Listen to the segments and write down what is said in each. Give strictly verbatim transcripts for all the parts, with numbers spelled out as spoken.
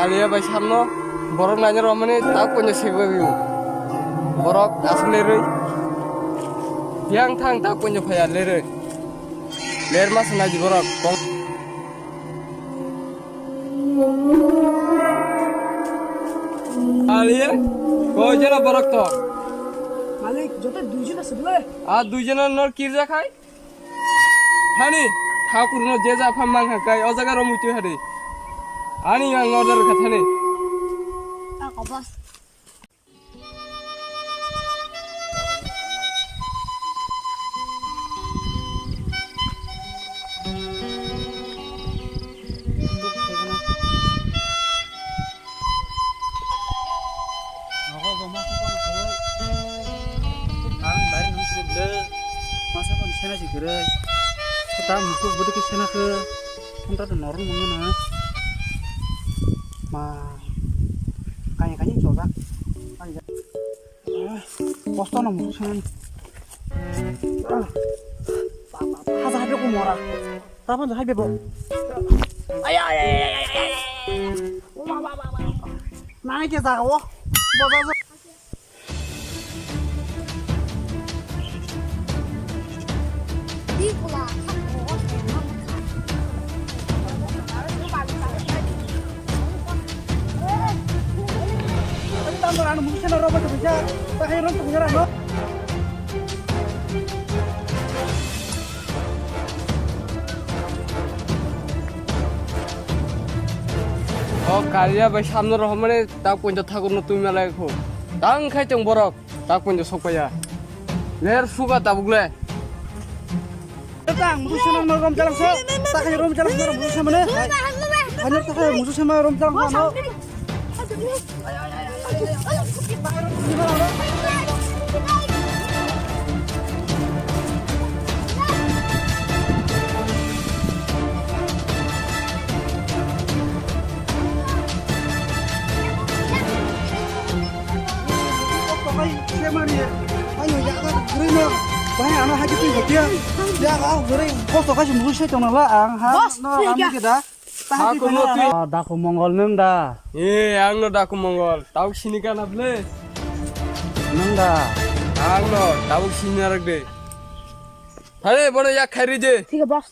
Aliya bai samno borok naina romani tak punya segwi biu. Borok asuk lerwi. Yang thang tak punya phaya lerwi. Ler mas naji borok. Aliya, koi jana borok to. Malik, joto duijon ase bole. A duijon nor kirja khai? Hani, thakurno je ja phan mang kha kai, o jaga ro muitu hari. Ani ang order kha thani. Nogo bo masa kono kwrwi. Ang bari nung sri bwle. Masa kono sena si kwrwi. Kota musuk bwdwkhe sena khe. Phunta to norok mwngo na. Ma. Kanya kanya chojak. Kosto no musuk sena. Haja habe ko mora. Tapan jahai bebo. Ay, ay, ay, ay, ay, ay. Nang ke jaga o. Boja jo. O kariya bai samno rohormani tak pointo thakurno twi malai kho. Tang khai tong borok tak pointo sokpaiya. Ler suga tabuk le. Tang musu sema rom jalang so. Tak rom jalang so musu sema ne. Hanyar tak musu sema rom jalang so. Boss, no, twi kha. Daku Mongol nwng da? Eh, ang no Daku Mongol. Tabuk sini kana ble? Nwng da? Ang no, tabuk sini arak de. Hare, bono yak khairi je. Thik hai, boss.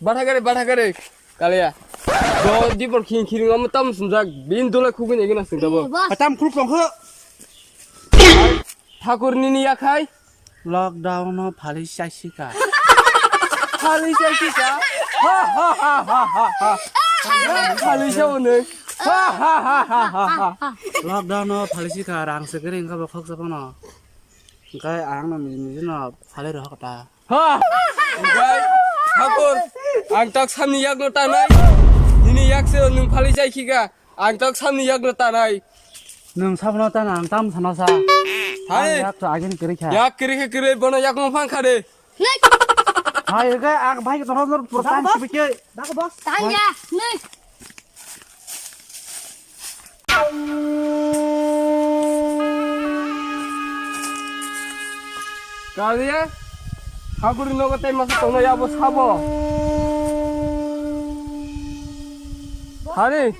Batha gare, batha gare. Kaliya. Do dibor khing khing am tam sumjak. Bin dole khugin egin asung tabo. Boss. Tam khuluk tong kho. Thakur nini yakhai. Lockdown no phali chaisika. Phali chaisika. Ha ha ha ha ha ha. Phali sa one. Ha ha ha ha ha ha. Lockdown no phali sika rang se kering ka bokhok sa bono. Engkai ang no miji miji no phali rohok ta. Ha. Engkai Thakur, ang tak samni yak no tanai. Nini yak se nung phali chaisika. Ang tak samni yak no tanai. Nung sabno tana ang tam sana sa. Hai. Ang yak to agin kiri kha. Yak kiri kha kiri bono yak mo phang kha de. Hai ke ang bhai ke tono nor protan sibike. Dago boss. Tanya. Ni. Kaliya, haguri nogo tei masa tongno yabo sabo. Hari,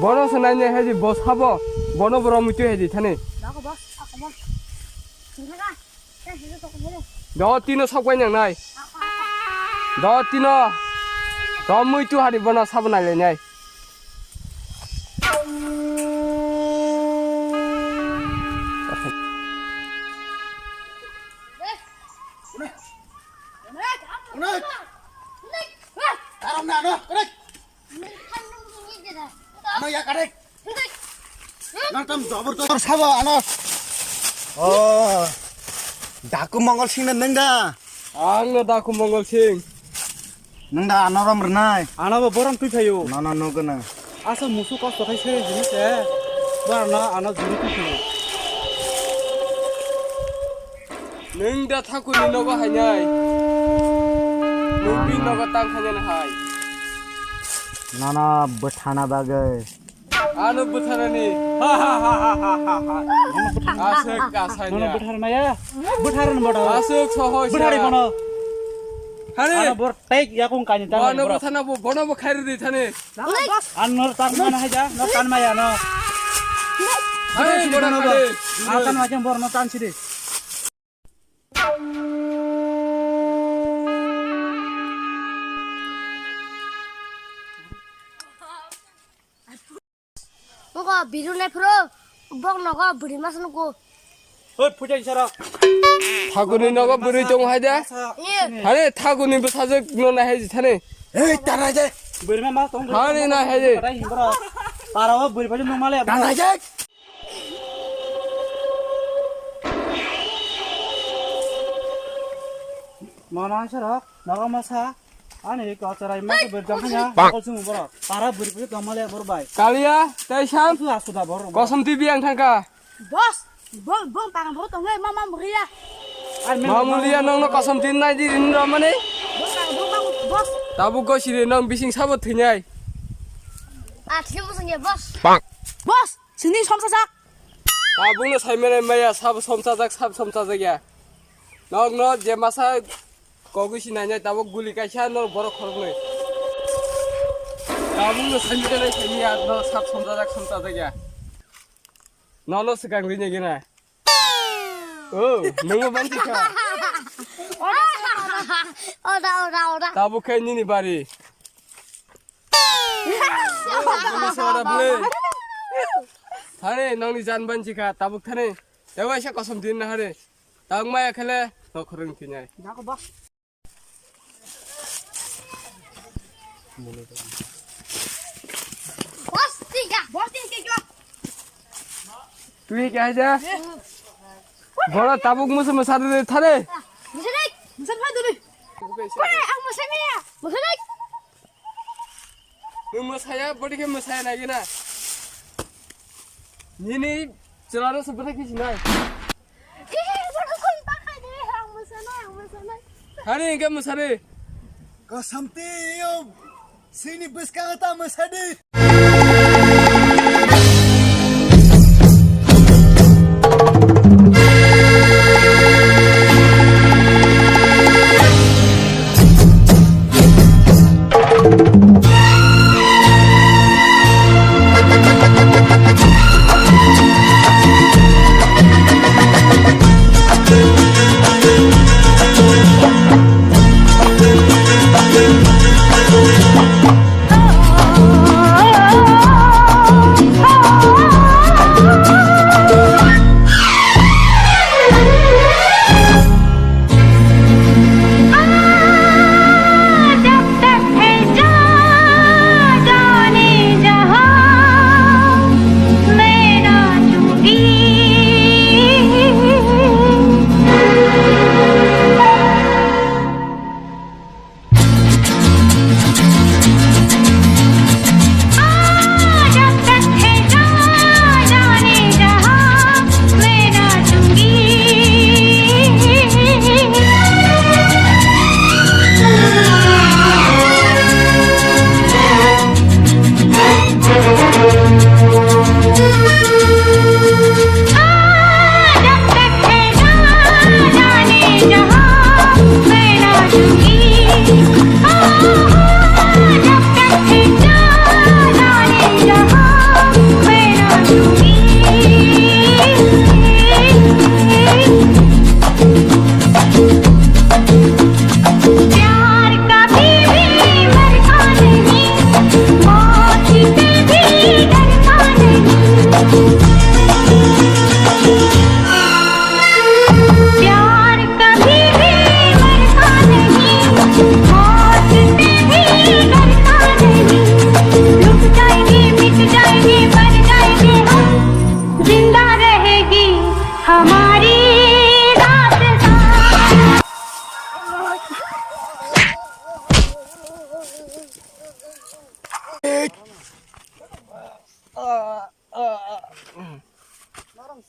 bono se naine heji bo sabo, bono boro muitu heji thani. Do tino sok bai nang nai. Do tino. Do muitu hari bono sabo nai lai nai. Ano ya kare. Nang tam jabur jabur sabo ano. Oh. Daku Mongol Singh nang da. Ang no Daku Mongol Singh. Nang da ano rom rnai. Ano bo borom twi phayo. No no no gana. Asa musu kosto khai sere jinis e. Ba ano ano juri twi phayo. Nwng da Thakurni nogo hainai. Nwng bini nogo tang khainani hai. Nono bwthana bagwi. Ano bwthanani. Ha ha ha ha ha ha. Aswk kasanya. Nono bwtharnaya. Bwtharni bwtha. Aswk sohoi. Bwthari bono. Thani. Ano bor tei yakung kani ta. Bono bo thana bo, bono bo khairi di thani. Ano tan mana haja, no tan maya no. Thani bono khairi. Ano tan maya bor no tan sidi. Nogo biru nai phuru bok nogo bwrwi masa nugo. Oi, phuja isara. Thaguni nogo bwrwi tong hai de. Ye. Hare thaguni bwsajwk no nai hai thani. Ei, tanai de. Bwrwi ma mas tong. Hani nai hai de. Para o bwrwi pa nung male. Tanai de. Mama isara, nogo masa. Ani ko charai ma ko berjang hanya, ko sung boro. Para buri buri kamale bor bai. Kalia, tei sam. Asu asu da bor. Kosom T V ang thangka. Boss, bol bol parang bor tong ma ma muria. Ma mulia nong no kosom tin nai di rin ro mani. Bol parang bol bang boss. Tabu go siri nong bising sabo thinai. Ah, thim sung ya boss. Boss, sini som sa sak. Tabuk no sai mene maya sabo som sa jak sabo som sa jak ya. Nong no je masa Kogwi si nainai tabuk guli kaisa no borok khoroknwi. Tabuk no sami janai sami ya no sat somjajak somjajak ya. Nono swkang rinai gena. Oh, nungbo banchi kha. Oda, oda, oda. Tabuk khai nini bari. Nungbo sora bwle. Thani nongni jan banchi kha tabuk thani. Tebo aisa kosom din na hare. Tang maya khele no khorang thinai. Jago ba. Bos tiga, bos tiga kilo. Twi kya ja? Bora tabuk musu masar de thare. Musu dai, musu phai duri. Kore ang musu ni ya. Musu dai. Nwng mwsaya, bwdikhe mwsaya naigwna. Nini chwlarokse bwdikhe sinai. Hani hwnkhe mwsadi. Kosom T V, sini bwskango ta mwsadi.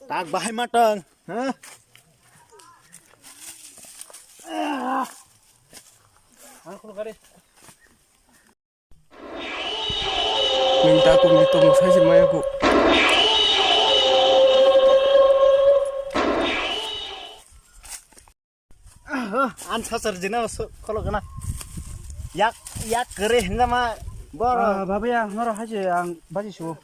Tak bahai matang, ha? Minta kumi tong sai si maya ku. An sasar jina so kholo kana. Yak, yak kwrwi hinjama boro. Ah, babuya, noro haje ang baji subo.